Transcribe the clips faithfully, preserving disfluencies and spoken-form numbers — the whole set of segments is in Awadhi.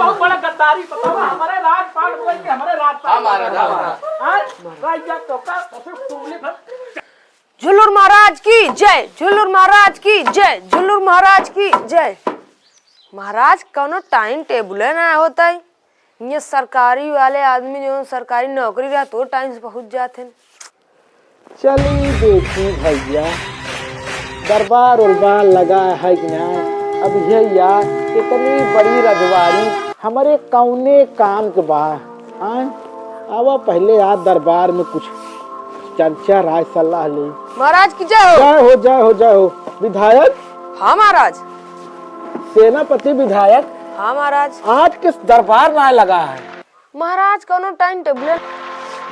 बहुत बड़ा गद्दारी, बतावा, हमारे राजपाट बोल के हमारे राजपाट हाँ, महाराज, हाँ, महाराज। हाँ? राजा तो का, तो फिर तुमने भर- झुल्लुर महाराज की जय, झुल्लुर महाराज की जय, झुल्लुर महाराज की जय। महाराज, कौनो टाइम टेबुले ना होता है। ये सरकारी वाले आदमी जो सरकारी नौकरी रहत, वो टाइम से पहुँच जात हैं। चली देखी भैया, दरबार उरबार लगा है कि ना? अब ये यार, इतनी बड़ी रजवाड़ी हमरे कौने काम के बा? हाँ? आवा पहले यार दरबार में कुछ चर्चा राय सलाह ले। महाराज की जय हो। जय हो, जय हो, जय हो। विधायक? हाँ महाराज। सेनापति विधायक? हाँ महाराज। आज किस दरबार ना लगा है? महाराज, कौनो टाइम टेबल?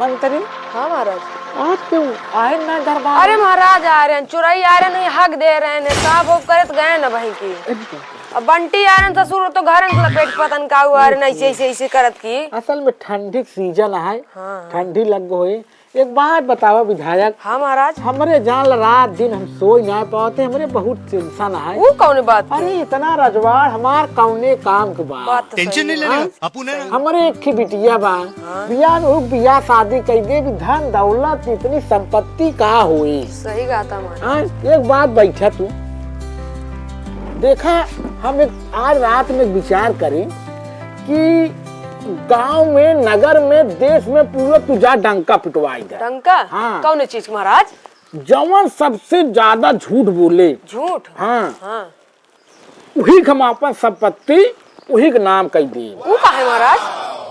मंत्री? हाँ महाराज। आज क्यों आए ना दरबार? अरे महाराज, आ रहे हैं, चुरई आ रहे हैं, हक दे रहे हैं, साफ उफ करत गए ना बहिन की। अच्छा। अब बंटी आ रहे हैं ससुर, तो घर में लपेट पतन का हुआ, अरे ऐसे, ऐसे, ऐसे करत की। असल में ठंडी के सीजन है, हाँ। ठंडी लग गई। एक बात बतावा विधायक। हाँ महाराज। हमरे जान ला रात दिन हम सोई ना पावत है, हमरे बहुत टेंशन है। वो कौन बात है? अरे इतना रजवाड़ हमार कौने काम के बा? बात तो टेंशन सही नहीं है। लेने का, अपू ने ना। हमरे एक ही बिटिया बा। हाँ। बियाह में हुक बियाह शादी कई दे, भी धन दौलत इतनी संपत्ति का होई? सही बात है महाराज। हाँ, एक बात बैठा तू। देखा, हम एक आज रात में एक विचार करें कि गांव में, नगर में, देश में पूरा तू जा डंका पिटवाई दे। डंका? हाँ। कौन चीज महाराज? जवन सबसे ज्यादा झूठ बोले। झूठ? हाँ। हाँ। उही के हम आपन संपत्ति उही के नाम कई दे। ऊ काहे महाराज?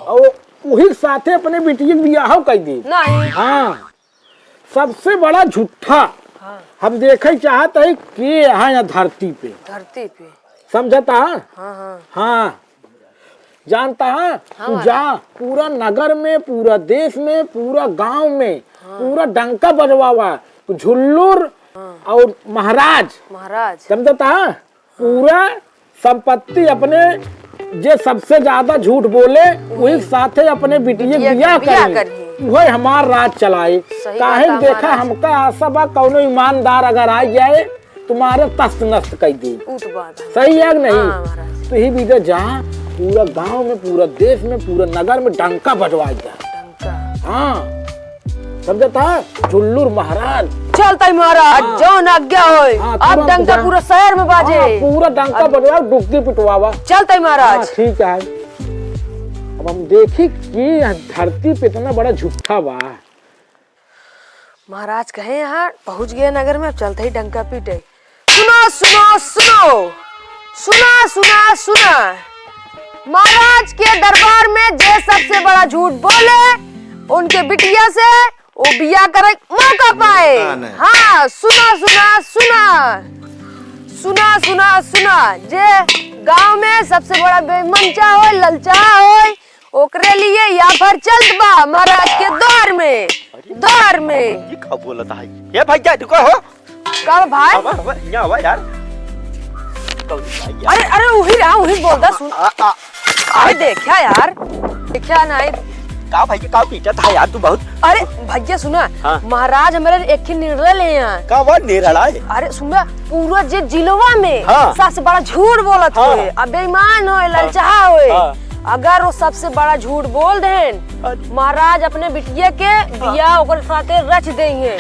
और उही के साथे अपने बिटिया के बियाह कई दे। नहीं। हाँ। सबसे बड़ा झूठा। हाँ। हम देखे चाहत है के यहाँ, यहाँ धरती पे। धरती पे। समझता? हाँ, हाँ। हाँ। जानता है? हाँ, तू महाराज। जा, पूरा नगर में, पूरा देश में, पूरा गांव में, हाँ। पूरा डंका बजवावा। झुल्लुर हाँ। और महाराज। महाराज। समझता है? पूरा संपत्ति अपने, जे सबसे ज्यादा झूठ बोले, वही साथे अपने बिटिया के बिटिया के बियाह बियाह करी। करी। वही हमार राज चलाए। सही काहे बात है, देखा, महाराज। हमका आशा बा, कौनो ईमानदार अगर आ जाए, तुम्हारे तस्त नस्त कई दी। ऊ तो बात है। सही है कि नहीं? हाँ, महाराज। तो ही बीजे जहाँ पूरा गांव में, पूरा देश में, पूरा नगर में डंका बजवाई जा। डंका। हाँ। समझता है? झुल्लुर महाराज। चलता ही महाराज, हाँ। जौन आज्ञा होय। हाँ, अब तुरंत डंका जा। पूरा शहर में बाजे। हाँ, पूरा डंका अब बजवा, डुबकी पिटवावा। चलता ही महाराज। हाँ, ठीक है। अब हम देखी कि यह धरती पे इतना बड़ा झूठा बा। महाराज कहे, "यहाँ पहुँच गए नगर में, अब चलते ही डंका पीटे।" सुनो, सुनो, सुनो, सुना, सुना, सुना। महाराज के दरबार में जे सबसे बड़ा झूठ बोले, उनके बिटिया से वो बियाह करे मौका पाए। हाँ, सुना, सुना, सुना। सुना, सुना, सुना। जे गांव में सबसे बड़ा बेमनचा होय, ललचा होय, ओकरे लिए या फिर चलत बा महाराज के द्वार में, द्वार में। ये का बोलत है? ए भैया, रुको हो। का भाई? आवा, आवा, यहाँ आवा यार। कौन भाई यार? अरे, अरे, उही रहा, उही बोल दा, सुन। आ, आ, अरे, देखा यार, देखा नहीं। का भैया, का पीटत है यार तू बहुत? अरे, भैया सुना, हाँ। महाराज हमारे एक ही निर्णय ले हैं। का वो निर्णय है? अरे सुना, पूरा जे जिलवा में हाँ। सबसे बड़ा झूठ बोलत हाँ। होए, अब बेईमान होए, हाँ। ललचाहा होए, हाँ। अगर वो सबसे बड़ा झूठ बोल देन, अरे। महाराज अपने बिटिया के बियाह ओकर साथे रच देइहैं।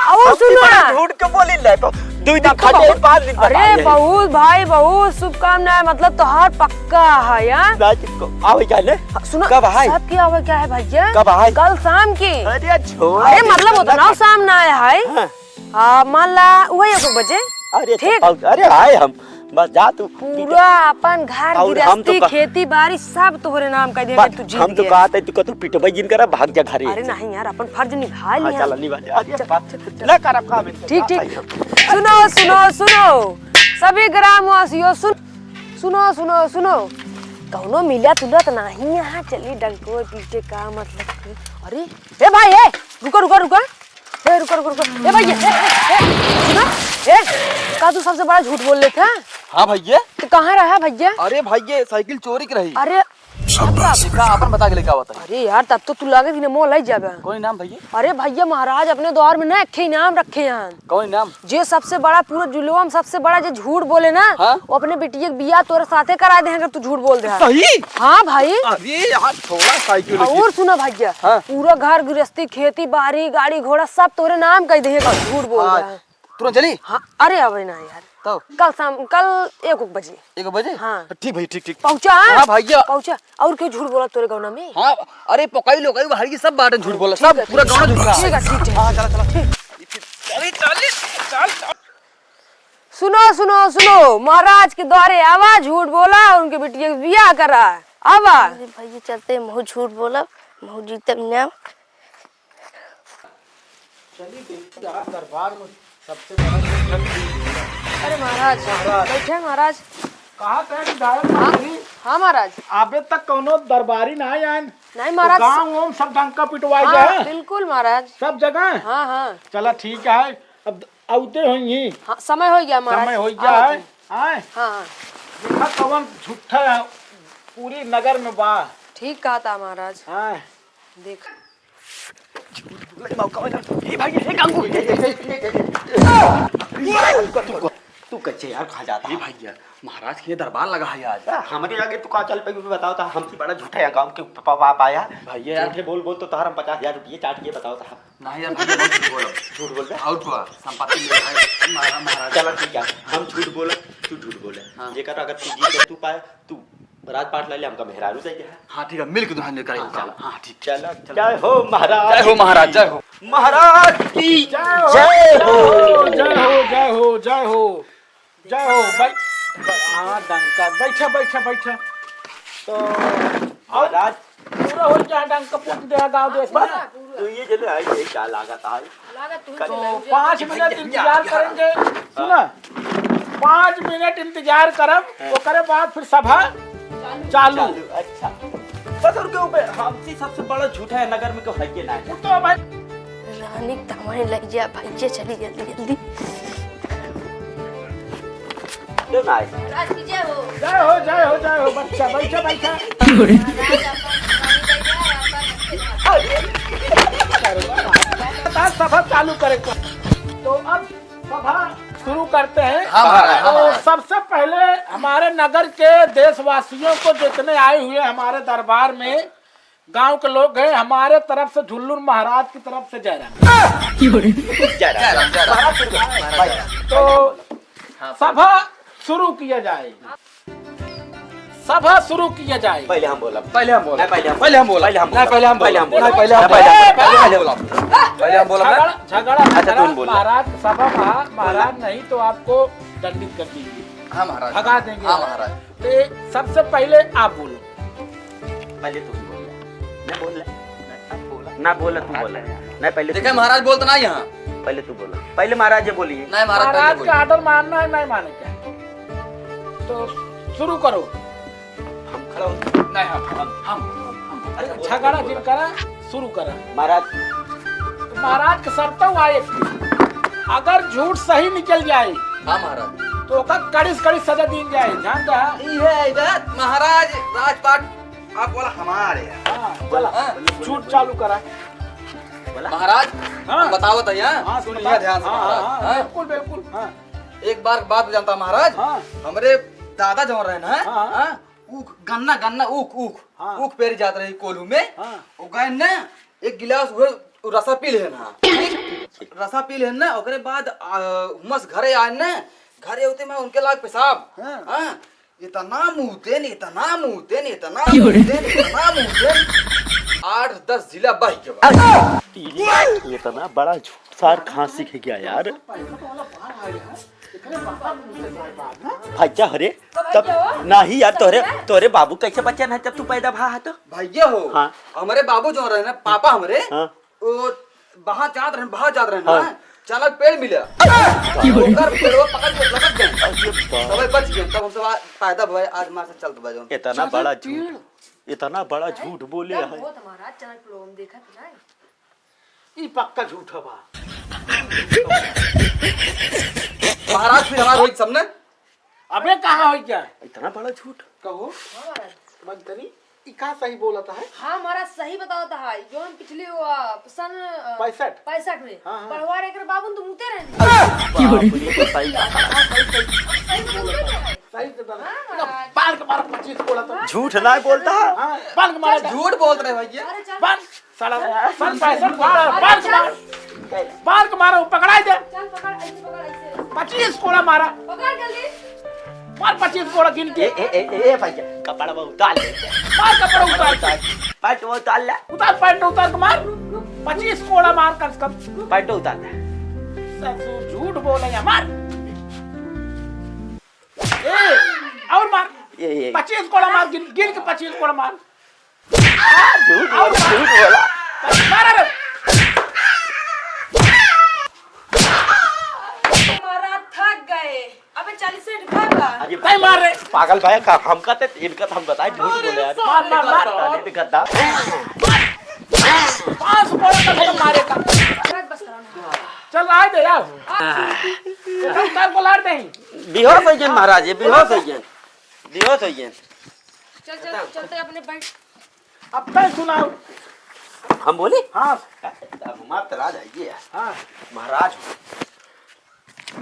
और सबसे सुना। बड़ा झूठ के बोली ले तो, दो दिन तब तो खाते बहुत, पाँच दिन अरे बताइए। बहुत भाई, बहुत शुभकामनाएं, मतलब तोहार पक्का है यार। ना, आवे क्या ले? हाँ, सुना, कब है? सबके आवे क्या है भैया? कब है? कल शाम की। अरे छोड़, अरे मतलब इतना उतना कर- शाम ना आया है। हाँ। आ, मान ला, वही एक बजे। अरे, ठीक। तो, अरे, आए हम। बस जा तू, पूरा अपन घर और हम तो गृहस्थी, का-, खेती बाड़ी सब तोहरे नाम कर दिया, बस, तू जीत हम तो गया। कहते, तू कतौ पिटबै जिन करा, भाग जा घरे। अरे नहीं यार, अपन फर्ज निभा हाँ, लिया। चला, निभा लिया। अरे, चल, बात चल, चल। ना करब काम है। ठीक, ठीक। भाई, हम सुनो, सुनो, सुनो, सभी ग्रामवासियों, सुन, सुनो, सुनो, सुनो, कौनो मिला तुला तो नहीं यहाँ, चली डंको पीटे का मतलब। अरे, ए भाई, ए, रुको, रुको, रुको। ए, रुको, रुको, रुको। ए, भैया, ए, ए, ए, सुनो, ए, का तू सबसे बड़ा झूठ बोल लेत है? हाँ, भैया। तो कहाँ रहा, भैया? अरे, भैया, साइकिल चोरी के रही। अरे, अब बस बेटा। अपन बता के लेके आवत है। अरे यार, तब तो तू लागे कि मोह लग जाबे। कौन इनाम भैया? अरे भैया, महाराज अपने द्वार में ना एक ठे इनाम रखे हैं। कौन इनाम? जे सबसे बड़ा पूरा जुलवा में सबसे बड़ा जे झूठ बोले ना, हाँ? वो अपने बिटिया के बियाह तोरे साथे करा दे, अगर तू झूठ बोल दे। सही? हाँ भाई। अरे यार, छोड़ा साइकिल। और सुना भैया, हाँ? पूरा घर गृहस्थी, खेती बाड़ी, गाड़ी घोड़ा सब तोरे नाम कह दे, अगर झूठ बोल हाँ। दे। तुरंत चली? हाँ, अरे अबे ना यार। तब? कल शाम, कल एक, एक बजे। एक बजे? हाँ। ठीक भाई, ठीक, ठीक। पहुँचा? हाँ भैया। पहुँचा? और क्यों झूठ बोला तोरे गौना में? हाँ, अरे पकाई लोग, भाई सब बाटे झूठ बोला, ठीक सब है, पूरा ठीक है। गौना झूठ रहा। ठीक है, ठीक है। हाँ, चला, चला। ठीक। चली, चली, चल, चल। सुनो, सुनो, सुनो, महाराज के द्वारे आवा, झूठ बोला, उनके बिटिया के बियाह करा। आवा। अरे भैया, चलते महू झूठ बोला, महू जीतब ना। चली देखी आज दरबार में सबसे बड़ा झूठा। अरे महाराज, महाराज। बैठे महाराज। कहा था कि गायब हाँ, नहीं? हाँ महाराज। अबे तक कौनो दरबारी ना आए। नहीं तो महाराज। गाँव वाँव सब डंका पिटवाए हाँ, गए। बिल्कुल महाराज। सब जगह? हाँ, हाँ। चला ठीक है, अब आउते होइहीं। हाँ, समय हो गया महाराज। समय हो गया आवत है। हैं। आए। हाँ, हाँ। देखा कौन झूठा है, पूरी नगर में बा। ठीक कहा था महाराज। हाँ। देख। ए भाई, ए गंगू, ए, ए, ए, ए, ए, ए, तू, तू कैसे यार, कहाँ जाता है? ए भैया, महाराज के दरबार लगा है आज। हमरे आगे तू कहाँ चल पाई, बताओ तो, हमसे बड़ा झूठा है गाँव के पा-, पा-, पाया। भैया। झूठे बोल बोल तो तोहर हम पचास हजार रुपये चाट के बताओ तो। नहीं यार, भैया बहुत झूठ बोलब। झूठ बोल बे। और तो संपत्ति ले भाई, महाराज, महाराज। चलो ठीक है, हम झूठ बोलब, तू झूठ बोले। हाँ। जेकर अगर तू जीत के तू पाए, तू राजपाट ले ले, हमका मेहरारू चाहिए है। हाँ, ठीक है, मिल के दुल्हन लेकर हाँ, आओ। चलो। हाँ, ठीक। चलो, चलो। जय हो महाराज। जय हो महाराज, जय हो। महाराज की जय हो, जय हो। जय हो, जय हो, जय हो, जय हो। जय हो, बै-, हाँ, डंका, बैठा, बैठा, बैठा। तो महाराज। पूरा हो गया, डंका फूट गया गाँव देश में। बस, तू ये जने आई, यही क्या लागत है? लागत तू तो चले पाँच मिनट इंतजार करेंगे। सुना, पाँच मिनट इंतजार करब, हाँ। ओकरे बाद फिर सभा चालू। चालू, अच्छा। बस और क्यों बे, हमसे सबसे बड़ा झूठा है नगर में, क्यों है के ना है? वो तो भाई रानी के तो हमारे लग जा, भाई, ये चली जल्दी, जल्दी। क्यों ना आए? महाराज की जय हो। जय हो, जय हो, जय हो, बच्चा, बैठा, बैठा। महाराज आपका स्वामी बैठा है, आपका रखे धाम। बता, सभा चालू करे को। तो अब सभा शुरू करते हैं। हाँ, महाराज, हाँ, तो महाराज। सबसे पहले हमारे नगर के देशवासियों को, जितने आए हुए हमारे दरबार में, गांव के लोग हैं, हमारे तरफ से झुल्लुन महाराज की तरफ से जय राम। जय राम, जय राम। महाराज शुरू कर, महाराज जय राम। तो हाँ, सभा शुरू किया जाए, सभा शुरू किया जाए। पहले हम बोला। पहले हम बोला। नहीं, पहले हम पहले हम बोला। पहले हम बोला। नहीं, पहले हम बोला। नहीं, पहले हम बोला। पहले हम बोला। पहले हम बोला। पहले हम बोला। झगड़ा, झगड़ा, अच्छा, तुम बोला। महाराज सभा महा-, महाराज नहीं तो आपको दंडित कर देंगे। हाँ, महाराज। भगा देंगे। हाँ, महाराज। तो सबसे पहले आप बोलो। पहले तू बोल। मैं बोल। ना बोला, तू बोला। नहीं, पहले तू देखे, बोल। महाराज बोलता ना यहाँ। पहले तू बोला। पहले महाराज जी बोलिए। नहीं, महाराज पहले महाराज का बोलिए। Order मानना है, नहीं माने क्या? तो शुरू करो। हम खड़ा हो। नहीं, हम, हम, हम, हम, हम। अरे, झगड़ा जिन करा, शुरू करा। महाराज। महाराज के शर्त हुआ एक, अगर झूठ सही निकल जाए, हाँ, महाराज। तो ओकर कड़ी से कड़ी सजा दीन जाए, ध्यान रहा। ई है इधर। महाराज, राजपाट, आप बोला हमारे। हाँ, चला। हाँ। झूठ चालू करा। बोला। महाराज, हाँ। हम बतावत है, हाँ? हाँ, सुनिए ध्यान से, हाँ, महाराज। हाँ, हाँ, हाँ? बिल्कुल, बिल्कुल, हाँ। एक बार के बात जानता, महाराज? हाँ। हमरे दादा जौन रहे ना, हाँ, हाँ। हाँ? ऊख, गन्ना, गन्ना, ऊख, ऊख, हाँ। ऊख पेरी जात रही कोल्हू में। हाँ। वो गए ना, एक गिलास उहे रसा पी लेहे ना। रसा पी लेहे ना, ओकरे बाद, आ, हुमस घरे आए ना, घरे होते में उनके लाग पेशाब। हाँ। हाँ। इतना मुँहतेन, इतना मुँहतेन, इतना मुँहतेन, इतना मुँहतेन, आठ दस जिला बह के बा। इतना बड़ा झूठ सार कहाँ सीख गया यार? भाई जा, अरे, तब नहीं यार, तोरे, तोरे बाबू कैसे बच्चा ना जब तू पैदा भा है तो? भैया हो, हाँ। हमरे बाबू जो रहे ना, पापा हमरे, हाँ। वो बाहर जात रहे, बाहर जात रहे ना, हाँ। चला पेड़ मिला। ओकर पेड़वा पकड़ के लटक गए। अरे बाप। तबे बच गए, तब हमसे पैदा भए, आज मार से चलत बा जौन। इतना बड़ा झूठ, इतना बड़ा झूठ बोले है। बहुत महाराज चैनल पर लोग हम देखत ना। ई पक्का झूठ बा। महाराज फिर हमार होई सामने। अबे कहाँ होई क्या? इतना बड़ा झूठ। कहो। मंत्री। ई का सही बोलत है? हाँ, महाराज, सही बतावत है। जौन पिछले, अ, सन, अ, पैंसठ। पैंसठ में हाँ, हाँ। पढ़वा रहे, एकर बाबू तो मुते रहने। बाप रे, बताई। हाँ, सही, सही। सही बोलत है। सही से बता। हाँ, महाराज। बाल के मारा पच्चीस कोड़ा तो। हाँ, झूठ ना बोलता है। हाँ, बाल के मारा। झूठ बोलत रहे भैया। अरे, चल। बाल, साला, सन पैंसठ मारा, बाल के मारा। बाल के मारा, वो पकड़ाई दे। चल, पकड़, ऐसे पकड़, ऐसे। पच्चीस कोड़ा मारा। पकड़ जल्दी। मार पच्चीस कोड़ा गिन के। ए, ए, ए, ए, ए, भैया, कपड़ा में उतार ले। मार कपड़ा उतार। उतार, पैंट वो उतार ले। उतार, पैंट उतार के मार। पच्चीस कोड़ा मार कम से कम। पैंट उतार ले। ससुर झूठ बोले या मार। ए, और मार। ए, ए। पच्चीस कोड़ा मार, गिन, गिन के पच्चीस कोड़ा मार। झूठ बोला, झूठ बोला। मारा रे। मारा, थक गए। अबे चल से भागा। अरे तय मार रे। पागल भाई का हम कहते इनका तो हम बताए झूठ बोले यार। मार, मार, मार। नहीं दिखता। पाँच कोड़ा तक तो मारे का। बस करो ना। चल आए दे यार। चल उतार को लाड़ दे। बेहोश हो गए महाराज, ये बेहोश हो गए। बेहोश हो गए। चल, चल, चलते अपने बैठ। अब तय सुनाओ। हम बोले? हाँ। अब हमार तो राज है ये। हाँ। महाराज हो।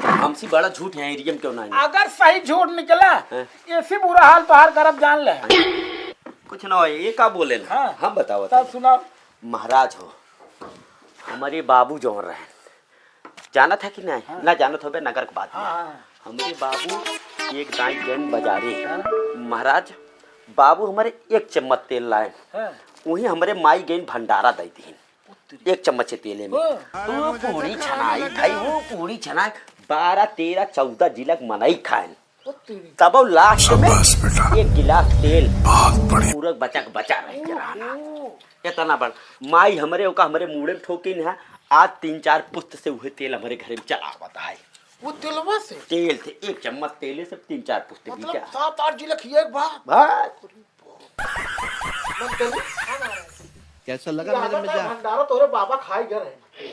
हमसे बड़ा झूठ है, एरिया में क्यों ना है? अगर सही झूठ निकला, हाँ। ऐसी बुरा हाल तोहार करब जान ले। कुछ ना हो, ये का बोले ना? हाँ। हम बताओ तब। सुनाओ। महाराज हो, हमारे बाबू जौन रहे, जानत है कि नहीं? हाँ। ना जानत होबे, नगर के बात हाँ, में। हाँ। हमरे बाबू एक दाई गएन बाजारे। हाँ। महाराज, बाबू हमारे एक चम्मच तेल लाएन। हाँ। वहीं हमरे माई गएन भंडारा दे दीन। पुत्री। एक चम्मच तेले में। हाँ। वो पूरी छनाई खाई, वो पूरी छनाई, बारह, तेरह, चौदह जिला के मनई खाएन। तब लास्ट में शाबाश बेटा। एक गिलास तेल बहुत बढ़िया। पूरा बचक बचा रह के रहना। ओहो। इतना बड़ माई हमरे ओका हमरे मूड़े में ठोकिन है। आज तीन चार पुस्त से उहे तेल हमरे घरे में चलावत है। वो तेलवा से? तेल से, एक चम्मच तेले से तीन चार पुस्त मतलब बिका। सात आठ जिला खिया एक बार? बस। मन तेल। कैसा लगा मेरा मजाक? भंडारा तोरे बाबा खाई गए रहे।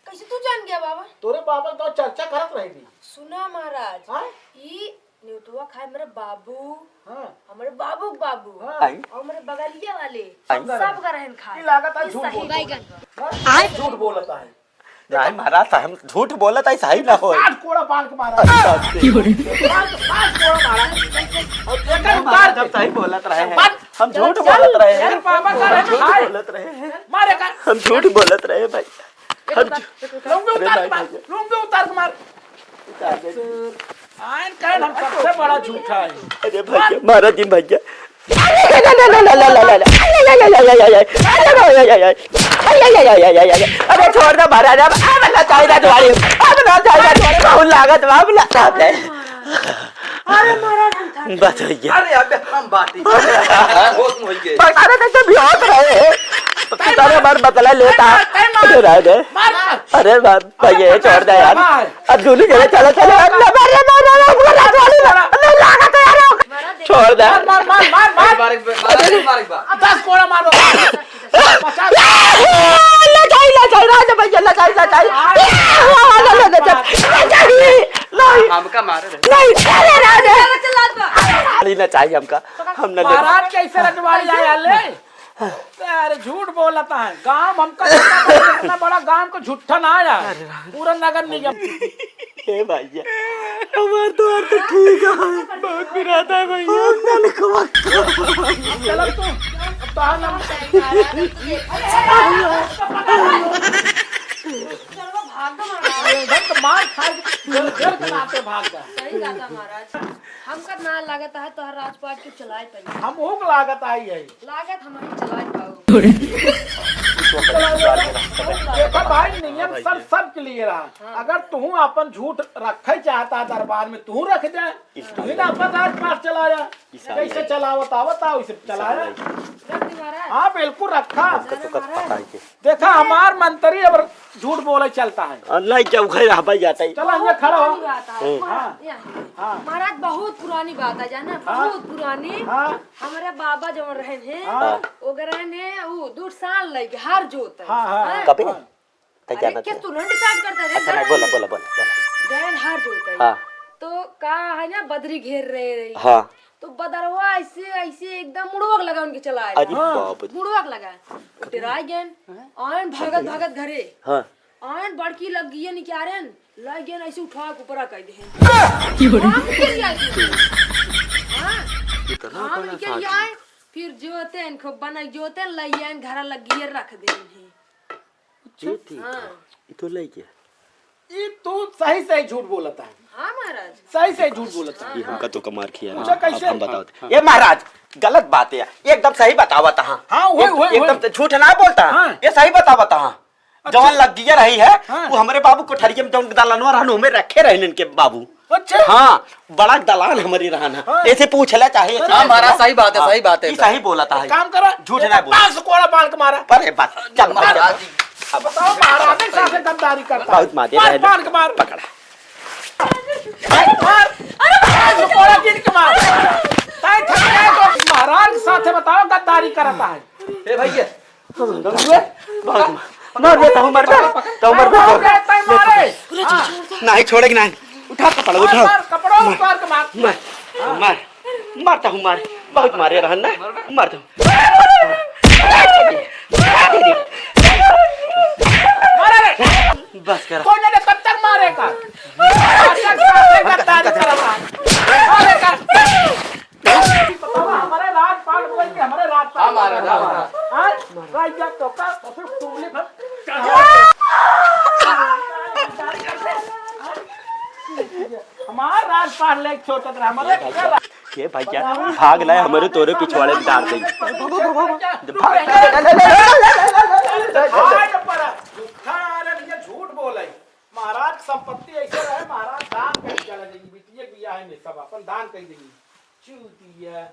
कैसे तू जान गया बाबा? तोरे बाबा तो चर्चा करत रही थी। सुना महाराज, हाँ? ई नेउतवा खाए मेरे बाबू, हाँ। हमरे बाबू के बाबू, हाँ। और हमरे बगलिया वाले, आई। सब का रहन खाए। ई लागत है ई झूठ सही बोलत है। हाँ? झूठ बोलत है। नहीं महाराज, हम झूठ बोलत है, सही ना होए। साठ कोड़ा बाल के मारा। अच्छा, अच्छा। बाल के साठ कोड़ा मारा। और एकर उतार जब दे। सही बोलत रहे हैं। बात हम झूठ चल, बोलत रहे हैं। चल, बाबा का हम झूठ खाए। बोलत रहे हैं। मारे का। हम झूठ बोलत रहे हैं भाई। लुंगी अरे उतार के मार, भैया। लुंगी उतार के मार। उतार दे। आयन कहन हम सबसे बड़ा झूठा है। अरे भैया, मारा दिन भैया। अरे छोड़ दे महाराज, अब, अब ना चाहिए तुम्हारी, अब ना चाहिए तुम्हारी, बहुत लागत बा, अब ना चाहिए। अरे महाराज, हम थक बस हो गया। अरे अबे हम बाटी। होश में होइए। अरे कैसे भी होत रहे। तू तारे बार बतला लेता। अरे राय दे। अरे बाप, भाई ये छोड़ दे यार। अब दोनों जने चलो, चलो यार। ना मार, ना मार, ना मार, ना मार, ना मार, ना लागत है यार। छोड़ दे। मार, मार, मार, मार, मार। मार, मार, मार, मार, मार। दस कोड़ा मारो। पचास। ले जाई, ले जाई, राजा भैया, ले जाई, ले जाई। ले जाई, ले जाई। नहीं। हमका मारे रहे। नहीं, अरे राजा। गाड़ी ना चाहिए हमका, हम ना ले। महाराज कैसे रजवाड़ी आया ले? अरे झूठ बोलता है, गांव हमका पता नहीं, इतना बड़ा गांव को झूठा ना आया, पूरा नगर निगम। हे भैया, हमार तो हाथ तो ठीक है। बहुत पिराता है भैया। बहुत नलकवा। चलो तू, अब तो हम चलो भाग दो महाराज। एकदम तो मार खा के जेल, जेल के नाते भाग जा। सही बात है महाराज। हमका ना लागत है तोहर राजपाट के चलाए पाई। हम ओक लागत आई है। लागत हम ही चलाए पाऊ। देखा भाई, नियम सर सबके लिए रहा। हाँ। अगर तू अपन झूठ रखे चाहता है दरबार में, तू रख दे। तू ही ना अपन राजपाट चला जा। जैसे चलावत आवत आ, वैसे चला जा। रख दे महाराज। हाँ, बिल्कुल रखा। हमका तो कब पता है कि देखा, हमार मंत्री अब झूठ बोले चलता है। और नहीं, क्या उखाई रहा भाई जाता है। चलो, यहाँ खड़ा हो। पुरानी बात है। हम्म। हाँ। यहाँ। हाँ। महाराज, बहुत पुरानी बात है, जाना? हाँ। बहुत पुरानी। हाँ। हमारे बाबा जो रहे हैं, हाँ। वो रहे हैं, वो दो साल लगे हर जोत है। हाँ, हाँ, हाँ। कभी? हाँ। तै अरे, जाना क्या तू। तुरंत start करता रे? अच्छा, नहीं, बोला, बोला, बोला, बोला। गैन हर जोत है। हाँ। तो का है ना, बदरी घेर रहे रही। हाँ। तो बदरवा ऐसे, ऐसे एकदम मुड़वक लगा उनके चला आए। अरे हाँ। बाप रे। मुड़वक लगा। डेराइ गएन। हाँ। आएन भागत, भागत घरे। हाँ। आएन बड़की लग्गिया निकारेन, लइ गएन ऐसे उठा के ऊपरा कइ देहेन। की हो रे? हाँ, निकल जाए। हाँ। इतना हाँ, बड़ा निकल साथ। जाए। फिर जोतेन, खूब बनाइ जोतेन, लइ आएन घरा लग्गिया रख देहेन है। ये ठीक हाँ। है। ये तो लइ गया। ई तू सही सही झूठ बोलत है। हाँ महाराज। सही सही झूठ बोलत है। ये हमका तो कमार खिया पूछा ना। कैसे? अब हम बतावत। हाँ। ये महाराज, गलत बात है, ये एकदम सही बतावत है। हाँ, वही, एक-, वही, एकदम वही। झूठ ना बोलता। हाँ। ये सही बतावत है। अच्छा। जवन लग्गिया रही है, हाँ। वो हमरे बाबू कोठरिया में जवन दलनवा रहन, ओमे रखे रहन इनके बाबू। अच्छा। हाँ, बड़ा दलान हमरी रहन है। हाँ। ऐसे पूछ ले चाहे। अरे हाँ महाराज, सही बात है, हाँ, सही बात है, ये सही। सही बोलत है। एक काम करा, झूठ ना बोल। पाँच सौ कोड़ा बांध के मारा। अरे बस, चल, महाराज चल। जी। अब बताओ, महाराज के साथ गद्दारी करता है। बहुत मारे मार, रहे। मार के मार। पकड़ा। मार। अरे, कोड़ा गिर के मार। ताई थक गए तो महाराज के साथ बताओ, गद्दारी करता है। ए भैया, बहुत मार। मार दे, तहु मर बे। तहु मर बे। मार दे, ताई मारे। हाँ। नहीं छोड़ेगी, नहीं। उठा कपड़ा, मार, उठा। मार, कपड़ा मार। उतार के मार। मार, मार। मारता हूँ, मार। बहुत मारे रहन ना। मारता हूँ। मारे रे। बस कर। कौन है, कब तक मारेगा? आज तक साथ में गद्दारी कर रहा है। मारेगा। हमारे राजपाट बोल के, हमारे राजपाट। हाँ, मारा, हाँ, मारा। हाँ? राजा तो का, तो फिर टुगली भर। हमार राजपाट ले छोटत रहा, हमारे के भैया, भाग लाए, हमारे तोरे पिछवाड़े में डाल देंगे। भाग। आज पर झूठा रे भैया, झूठ बोले। महाराज के संपत्ति ऐसे रहे, महाराज दान कहीं चला जाएगी, बिटिया के बियाह में सब अपन दान कहीं देंगी। चूतिया।